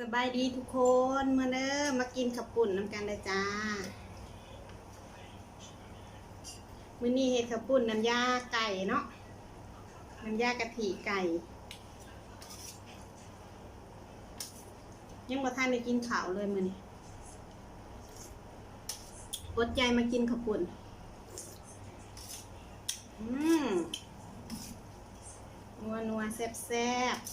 ສະບາຍດີທຸກຄົນ ມາເດີ ມາກິນເຂົ້າປຸ້ນນຳກັນເດີຈ້າ. ມື້ນີ້ເຮັດເຂົ້າປຸ້ນນ້ຳຢາໄກ່ເນາະ ນ້ຳຢາກະທິໄກ່. ຍັງບໍ່ທັນໄດ້ກິນເຂົ້າເລີຍມື້ນີ້ ອົດໃຈມາກິນເຂົ້າປຸ້ນ. ອືມ ນົວໆ ແຊບໆ.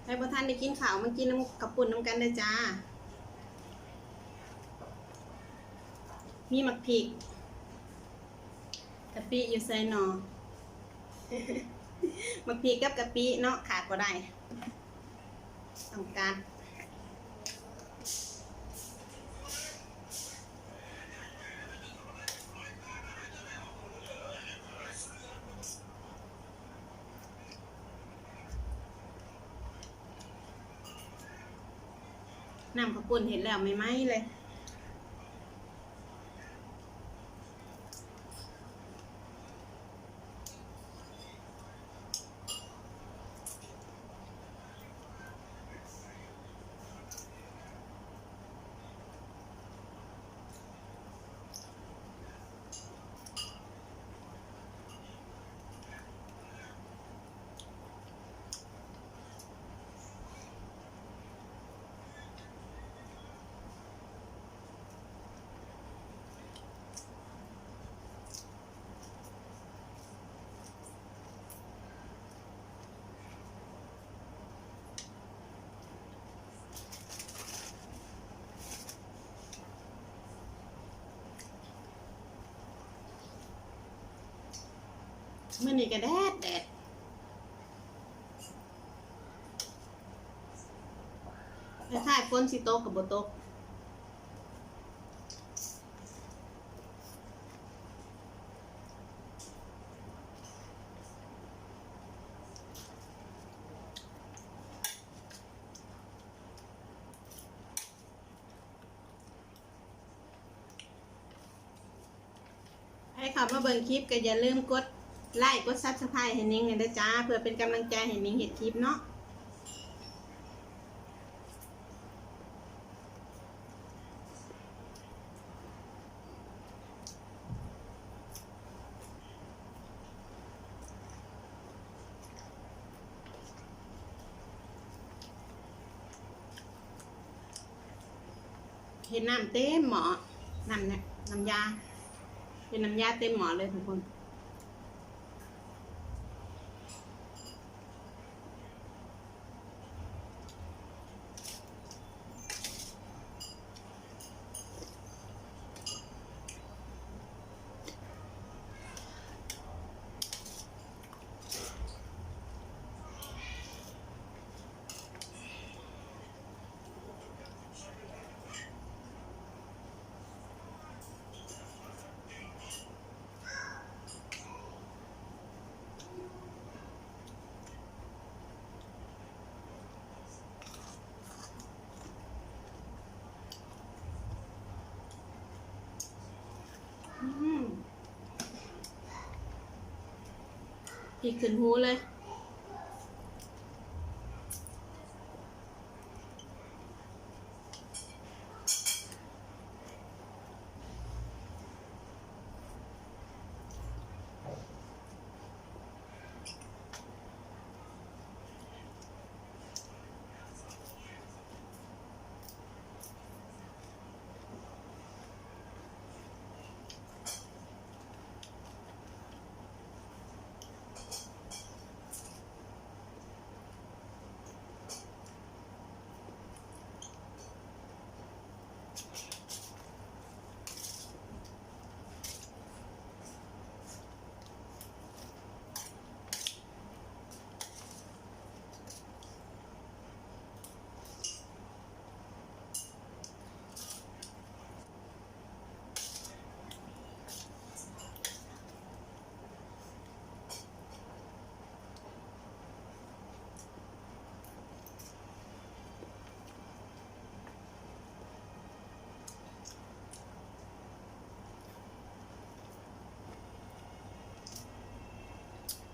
ໃຜບໍ່ທັນໄດ້ກິນເຂົ້າ ມາກິນນຳເຂົ້າປຸ້ນນຳກັນເດີຈ້າ. ມີໝາກພິກ ກະປິຢູ່ໃສນໍ? ໝາກພິກກັບກະປິເນາະ ຂາດບໍ່ໄດ້ ຕ້ອງກັດ. ນ້ຳເຂົ້າປຸ້ນເຮັດແລ້ວໃໝ່ໆ ເລີຍ. ມື້ນີ້ກະແດດແດດ ຄ້າຍໆ ຝົນຊິຕົກກະບໍ່ຕົກ. ໃຜເຂົ້າມາເບິ່ງຄລິບກະຢ່າລືມກົດໄລກ໌ ກົດຊັບສະໄຄຣບ໌ໃຫ້ນິງແດ່ເດີຈ້າ ເພື່ອເປັນກຳລັງໃຈໃຫ້ນິງເຮັດຄລິບເນາະ. ເຮັດນ້ຳເຕັມໝໍ້ ນ້ຳ ນ້ຳຢາ ເຮັດນ້ຳຢາເຕັມໝໍ້ເລີຍທຸກຄົນ. ອືມ ພິກຂຶ້ນຫູເລີຍ. ອ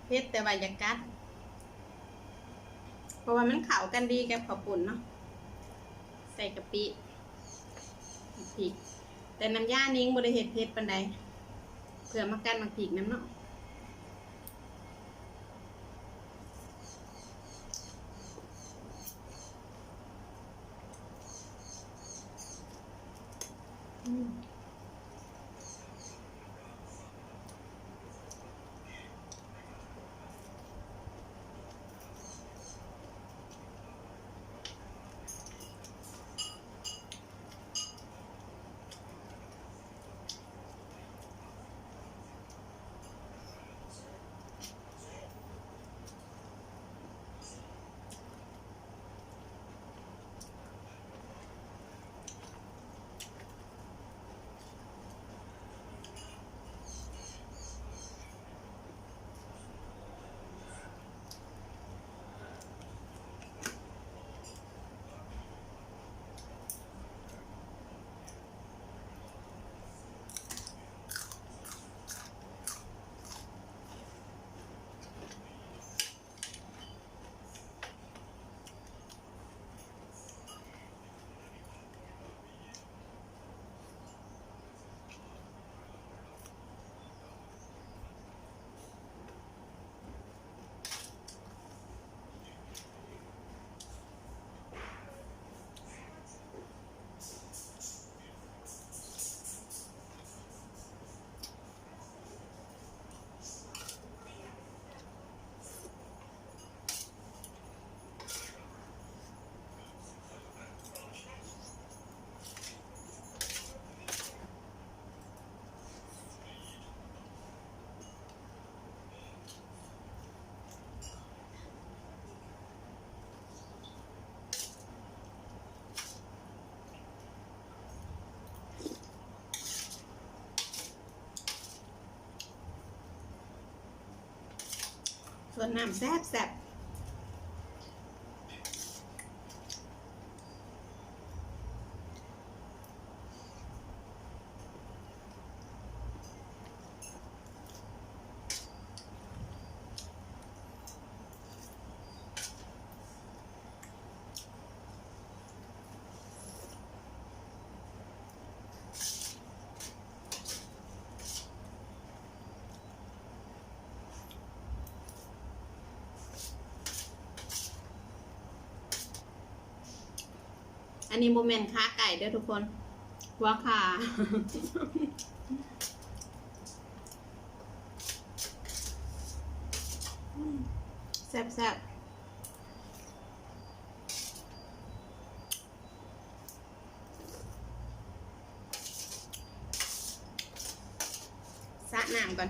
ເຜັດແຕ່ວ່າຢ່າກັດ ເພາະວ່າມັນເຂົ້າກັນດີກັບເຂົ້າປຸ້ນເນາະ. ໃສ່ກະປິ ພລິກ ແຕ່ນ້ຳຢານີ້ຍັງບໍ່ໄດ້ເຮັດເຜັດປານໃດ ເພື່ອມາກັນໝາກພິກນຳເນາະ. ອືມ. ສ່ວນນ້ຳແຊບໆ. ອັນນີ້ບໍ່ແມ່ນຂາໄກ່ເດີທຸກຄົນ ຫົວຂ່າ. ແຊບໆ. ສະນ້ຳກ່ອນ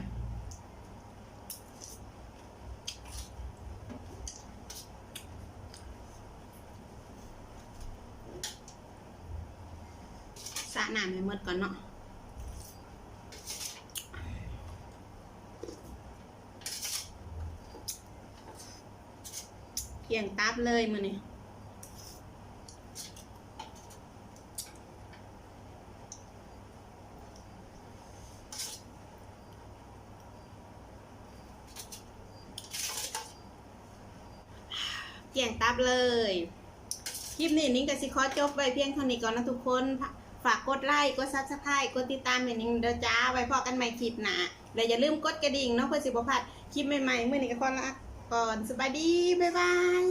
ສະນ້ຳໃຫ້ໝົດກ່ອນເນາະ. ກ້ຽງຕັບເລີຍມື້ນີ້ ກ້ຽງຕັບເລີຍ. ຄລິບນີ້ນິງກໍຊິຂໍຈົບໄວ້ພຽງເທົ່ານີ້ກ່ອນນະທຸກຄົນ. ຝາກກົດໄລ ກົດ Subscribe ກົດຕິດຕາມໃຫ້ນິງເດີຈ້າ. ໄວ້ພໍ້ກັນໃໝ່ຄລິບໜ້າ ແລະ ຢ່າລືມກົດກະດິ່ງເນາະ ເພື່ອຊິບໍ່ພາດຄລິບໃໝ່ໆ. ມື້ນີ້ກໍຂໍລາກ່ອນ. ສະບາຍດີ ບາຍບາຍ.